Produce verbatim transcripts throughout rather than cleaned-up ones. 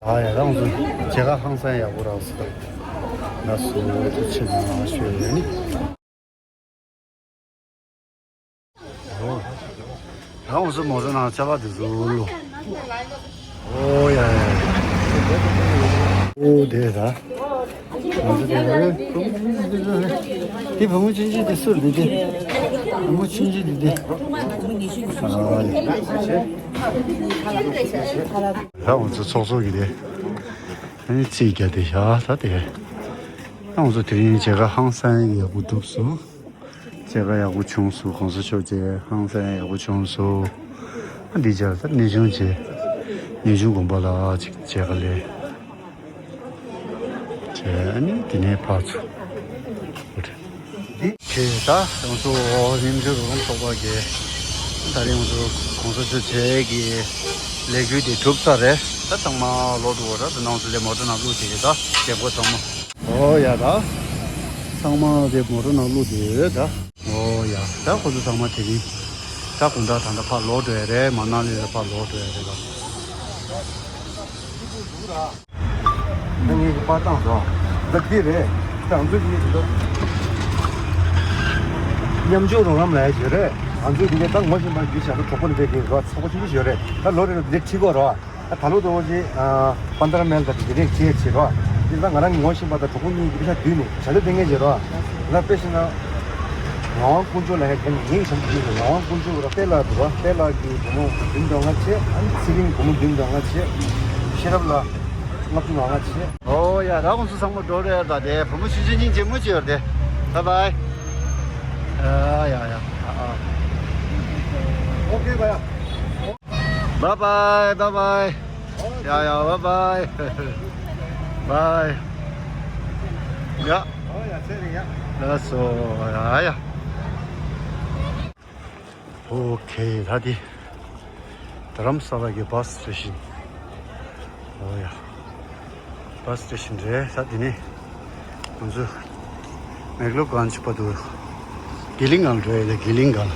ཨ་ཡ་རང་ཚོ་མཇལ་ཁ་ཧང་སང་ཡག་པོ་རག་སོང་། ལགས་སོ། ད་ཕྱིར་ནང་ལ་ཤོད་ཡོད་ནི། ད་འོང་སོ་མོ་ཊ་ནང་ཆ་ལག་དེ་ཚོ་ལོ། ཨོ་ཡ་ཡ། ཨོ་དེ་ད། ང་ཚོ་དེ་ལ་དེ་བུ་མོ་ཆུང་ཆུང་དེ་སུ་རེད་དེ། བུ་མོ་ཆུང་ཆུང་དེ་དེ། ཨ་ཡ། ད་འོང་སོ་ཚོགས་གཙོ་གི་དེ། ཨ་ནི་རྩིས་རྒྱག་དེ་བཞག་ད་དེ། ད་འོང་སོ་དེ་རིང་མཇལ་ཁ་ཧང་སང་ཡག་པོ་འགྲུབ་སོང་། མཇལ་ཁ་ཡག་པོ་བྱུང་སོང་། གོང་ས་མཆོག་མཇལ་ཧང་སང་ཡག་པོ་བྱུང་སོང་། ཨ་འདི་མཇལ་ད་གནས་ཆུང་མཇལ། གནས་ཆུང་དགོན་པ་ལ་ཅིག་མཇལ་ཁ་ལས་བྱས། ཨ་ནི་དེ་ནས་ཕར་ཚུར་འདི་ཁྱེད་ད་ང་ཚོ་རིམ་བྱོན་རོགས་རམ་ཚོགས་པ་གི་ད་རིང་ང་ཚོ་གོང་ས་མཆོག་མཇལ་གི་ལས་འགུལ་དེ་གྲུབ་ཚར་རེད། ད་ཚང་མ་ལོག་འགྲོ་བ་ར། ད་ནང་ཚོ་ལས་མོ་ཊ་ནང་བླུགས་བྱེད་ཀྱི་ད་རྒན་གོག་ཚང་མ། ཨོ་ཡ་ད། ཚང་མ་དེ་མོ་ཊ་ནང་བླུགས་དེ་ཡོད་ད། ཨོ་ཡ་ད་ཁོ་ཚོ་ཚང་མ་དེ་རིང་ད་དགོང་དག་ད་ལྟ་ཕར་ལོག་འགྲོ་ཡ་རེད། མ་ན་ལི་ལ་ཕར་ལོག་འགྲོ་ཡ་རེད་ལ། ད་ངེད་ཀྱི་པར་བཏང་སོང་། ད་འདི་རེད། ད་ང་ཚོ་གཉིས་ད་མཉམ་སྤྱོད་རོགས་རམ་ལ་ཡ་ཞིག་རེད། ང་ཚོ་འདི་ག་ད་ངོ་ཤེས་པ་རྒྱུ་ཞག་ད་གྲོགས་པོ་ནས་བསྡད་ཀྱི་རོགས་ཚོགས་པ་ཆུང་ཆུང་ཞིག་རེད། ད་ལོ་རེ་ལ་འདི་ཁྲིད་དགོས་རོགས། ད་ད་ལོ་དོ་ཅི་པན་དར་མེལ་དང་དེ་རིགས་བྱེད་བྱེད་རོགས། དེ་ད་ང་རང་ངོ་ཤེས་པ་དང་གྲོགས་པོ་གཉིས་ཀྱི་པེ་ཤ་བསྡུས་ནས་བྱ་དེ་ལྟས་ངན་བྱེད་རོགས། ད་དཔེ་བཞག་ན། ངག་དབང་དཀོན་མཆོག་ལ་ཡང་དེ་ནི་ངའི་བྱམས་ཀྱི་ངག་དབང་དཀོན་མཆོག་ར་དཔལ་ལགས་འདུག་བ། དཔལ་ལགས་ཀྱི་བུ་མོ་བདུན་དང་ལྔ་བྱས། ཨ་ནི་ཚེ་རིང་བུ་མོ་བདུན་དང་ལྔ་བྱས། ཤེས་རབ་ལགས་ལྔ་བཅུ་ང་ལྔ་བྱས། ཨོ་ཡ་ད་ཁོང་ཚོ་ཚང་མ་འགྲོ་རེད་ད། དེ་བུ་མོ་ཆུང་ཆུང་གཉིས་མཇལ་མོ་བྱེད་ཡོད་དེ། བྷའི་བྷའི། ཨ་ཡ་ཡ། ཨ་ཨ། ཨོ་ཁེ་བྷའི། Bye bye, bye bye. ཡ་ཡ་bye bye. Bye. ཡ། ལགས་སོ། ཡ་ཡ། ཨོ་ཁེ། ད་དེ་རྡ་རམ་ས་ལ་གི་བྷ་སི་སི་ཊེ་ཤན། ཨོ་ཡ། བྷ་སི་སི་ཊེ་ཤན་རེད། ད་དེ་ནས་ང་ཚོ་མེག་ལོ་གྷན་ཇི་བར་དུ་གི་ལིང་གལ་འགྲོ་ཡ་རེད། གི་ལིང་གལ།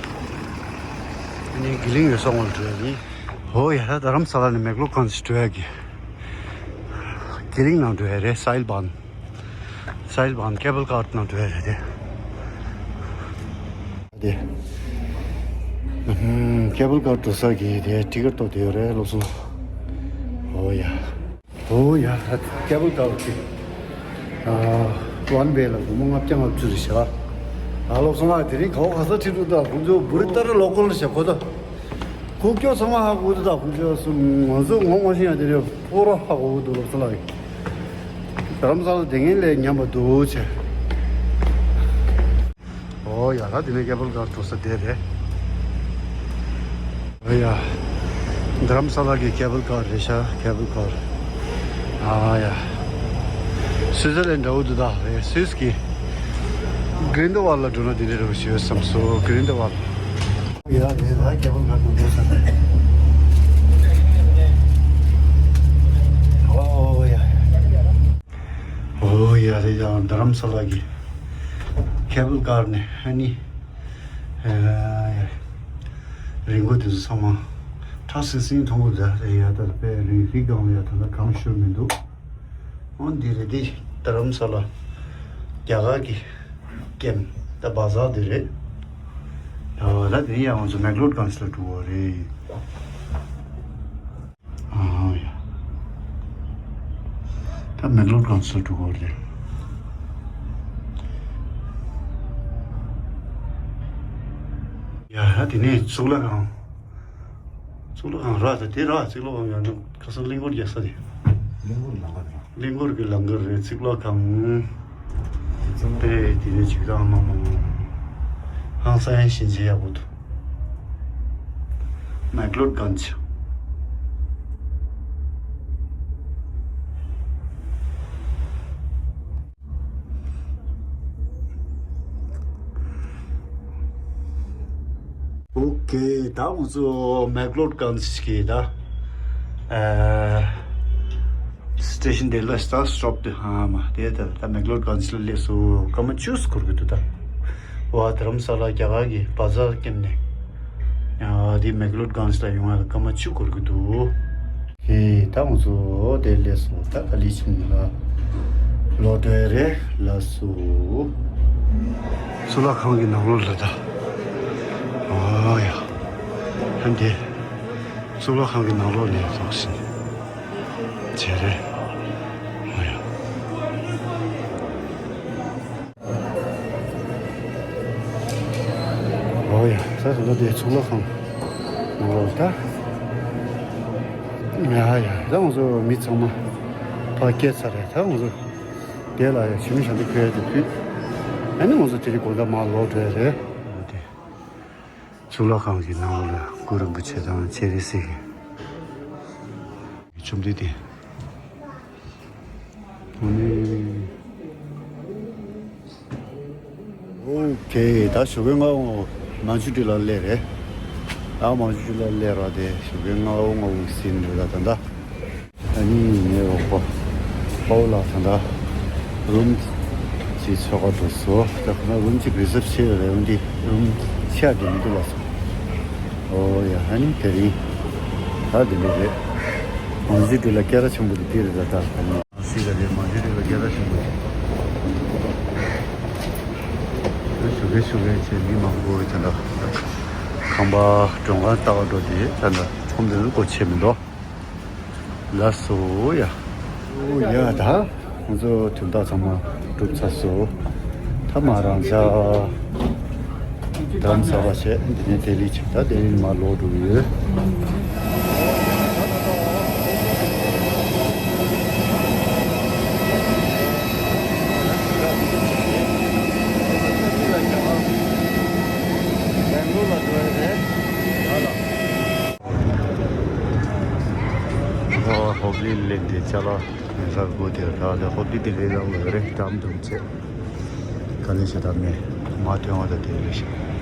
ཨ་ནི་གི་ལིང་ཡོད་ས་ངོ་ལ་འགྲོ་ཡ་ཡིན། ཨོ་ཡ། ད་རྡ་རམ་ས་ལ་ནས་མེག་ལོ་གྷན་ཇི་འགྲོ་ཡ་གི་གི་ལིང་ནང་འགྲོ་ཡ་རེད། སའིལ་བྷན། སའིལ་བྷན་ཀེ་བལ་ཀར་ནང་འགྲོ་ཡ་རེད་དེ། དེ། ཨུམ། ཀེ་བལ་ཀར་འགྲོ་ས་གི་དེ་ཊི་ཀེ་ཊི་ཐོག་དེ་ཡོད་རེད་ལོ་སོ། ཨོ་ཡ། ཨོ་ཡ། ཀེ་བལ་ཀར་གི། ཨ། ཝན་ཝེ་ལ་སྒོར་མོ་ལྔ་བརྒྱ་ལྔ་བཅུ་རེད་ཤག་ཨ་ལོ་སོང་ང་དེ་རིང་ག་བ་ག་ས་ཁྲིད་འགྲོ་ད་ཁོང་ཚོ་བུ་རི་ཏར་ལོ་ཀལ་ཤག་ཁོ་ད། ཁུག་ཀྱོག་ཚང་མ་ཧ་གོ་འདུག་ད་ཁོང་ཚོ་སུ་ང་ཚོ་ངོ་ངོ་ཤེས་ཡ་དེ་རེད། ཕོ་ར་ཧ་གོ་འདུག་ལོ་སོང་ང་། རྡ་རམ་ས་ལ་དེ་ངན་ལས་ཉམས་པ་འདུག་ཆེ། ཨོ་ཡ། ད་དེ་ནས་ཀེ་བལ་ཀར་འགྲོ་ས་དེ་རེད། ཨོ་ཡ། རྡ་རམ་ས་ལ་གི་ཀེ་བལ་ཀར་རེད་ཤག་ཀེ་བལ་ཀར། ཨ་ཡ། སུའི་ཙར་ལན་འདྲ་བོ་འདུག་ད་རེད། སུད་སི་གི་གྷི་རིན་ཌི་ཝལ་ལ་འགྲོ་ན་དེ་འདྲ་འདྲ་བོ་ཞིག་ཡོད་བསམ་སོང་། གྷི་རིན་ཌི་ཝལ། ཡ་རེད། ད་ཀེ་བལ་ཀར་དུ་འགྲོ་ས་རེད། ཨོ་ཡ། ཨོ་ཡ་རེད། ཡང་རྡ་རམ་ས་ལ་གི་ཀེ་བལ་ཀར་ནས་ཨ་ནི། ཨ་ཡ། རི་མགོ་དེ་ཚོ་ཚང་མ་ཁྲ་སིང་སིང་མཐོང་གི་འདུག་ད་རེད་ཡ། ད་དཔེ་རི་རི་སྒང་ལ་ཡ་ད་ལྟ་གངས་ཤོར་མི་འདུག་ཨོ་འདི་རེད། འདི་རྡ་རམ་ས་ལ་རྒྱ་གར་གི་ཀེམ་ད་བ་ཟར་འདི་རེད། ད་ད་དེ་ཡང་ང་ཚོ་མེག་ལོད་གྷན་ཇི་ལ་འགྲོ་བ་རེད། ཨ་ཡ། ད་མེག་ལོད་གྷན་ཇི་ལ་འགྲོ་བ་རེད། ཡ་ད་དེ་ནས་གཙུག་ལག་ཁང་། གཙུག་ལག་ཁང་ར་ད་དེ་ར། གཙུག་ལག་ཁང་ཡང་ན་ཁ་སང་གླིང་སྐོར་རྒྱག་ས་དེ། གླིང་སྐོར་ལམ་ཁ་དང་། གླིང་སྐོར་གྱི་ལམ་ཁ་རེད། གཙུག་ལག་ཁང་། དེ་དེ་རེད། ཅིག་རང་མ་མ་མ། ཧང་སང་ཞིང་ཆེན་ཡག་པོ་འདུག་མེག་ལོད་གྷན་ཇི། ཨོ་ཁེ། ད་ང་ཚོ་མེག་ལོད་གྷན་ཇི་གི་ད་ཨ་སི་ཊེ་ཤན་དེ་ལ་ད་སི་ཊོབ་དེ་ཧ་མ་དེ་ད་ད་མེག་ལོད་གྷན་ཇི་ལ་སླེབས་སོང་། སྐར་མ་བཅུ་འཁོར་གི་འདུག་ད་བ་རྡ་རམ་ས་ལ་རྒྱ་གར་གི་བ་ཟར་ཀེམ་ནས་ཨ་དེ་མེག་ལོད་གྷན་ཇི་ལ་ཡོང་ཡ་ལ་སྐར་མ་བཅུ་འཁོར་གི་འདུག་ཨེ། ད་ང་ཚོ་དེ་ལས་སོ་ད་ག་ལི་ཆིན་ལ་ལོག་འགྲོ་ཡ་རེད་ལ་སོ། གཙུག་ལག་ཁང་གི་ནང་ལོགས་ལ་ད། ཨོ་ཡ། ཧན་དེ། གཙུག་ལག་ཁང་གི་ནང་ལོགས་ནས་ལོག་ཕྱིན། བྱས་རེད། ཨོ་ཡ། ཨོ་ཡ། ད་ད་ལྟ་དེ་གཙུག་ལག་ཁང་ནང་ལོགས་ད། ཡ་ཡ། ད་ང་ཚོ་མི་ཚང་མ་ཕར་བསྐྱལ་ཚར་རེད། ད་ང་ཚོ་དེ་ལ་ཡ་ཞུ་མི་ཞང་དེ་ཁོས་དེ་ཕུད། ཨ་ནི་ང་ཚོ་དེ་རིང་དགོང་དག་མར་ལོག་འགྲོ་ཡ་རེད། གཙུག་ལག་ཁང་གི་ནང་ལོགས་ལ་གུ་རུ་རིན་པོ་ཆེ་དང་སྤྱན་རས་གཟིགས་ཀྱི་བཅོམ་ལྡན་འདས། ཨ་ནི། ཨོ་ཁེ། ད་ཞོགས་ཀའི་སྔ་པོ་མ་འཇུ་དྲི་ལ་སླེབས་རེད། ད་མ་འཇུ་དྲི་ལ་སླེབས་ར་དེ་ཞོགས་ཀའི་སྔ་པོ་སྔ་པོ་ཟིན་རེད་ད་ད་ལྟ། ཨ་ནི་ངའི་རོགས་པ་པའོ་ལགས་ད་ལྟ་རུམ་གཅིག་འཚོལ་ག་འགྲོ་སོང་། ད་ཁོ་ན་རུམ་གཅིག་རི་ཛབ་བྱས་ཡོད་རེད། འོན་ཏེ་རུམ་ཆ་དེ་མི་འདུག་ལབ་སོང་། ཨོ་ཡ། ཨ་ནི་དེ་རིང་ད་དེ་འདྲ་རེད། མ་འཇུ་དྲི་ལ་སྐད་གྲགས་ཆེན་པོ་དེ་དེ་རེད་ད་ད་ད་ནི། སྲིད་ལ་རེད། མ་འཇུ་དྲི་ལ་སྐད་གྲགས་ཆེན་པོ་རེད། ཞོགས་ཀས་ཞོགས་ཀས་བྱས་མི་མང་པོ་ད་ལྟ་ཁང་པ་མགྲོན་ཁང་ལྟ་བར་འགྲོ་དེ་ད་ལྟ་ཁྲོམ་དེ་ཚོ་སྒོ་ཕྱེ་མི་འདུག་ལགས་སོ་ཡ། ཨོ་ཡ། ད་ང་ཚོ་དོན་དག་ཚང་མ་གྲུབ་ཚར་སོང་། ད་མ་རང་ཅག་འགྲམ་ཚར་བ་བྱས་འདི་ནས་ལྡི་ལི་ཆིག་ད་ལྡི་ལི་མར་ལོག་འགྲོ་གི་ཡོད། ཨོ། ཧོབ་ལི་ལེན་དེ་ཅ་ལག་ཉོ་ས་སྒོ་དེར་ད་ལྟ་ཧོབ་ལི་དེ་ལས་ལ་འོས་རེད། འགྲམ་དུ་བྱས། ག་ལེ་ཤ་ད་མེད་མ་ཐོན་བ་ད་དེ་ལེ་ཤ།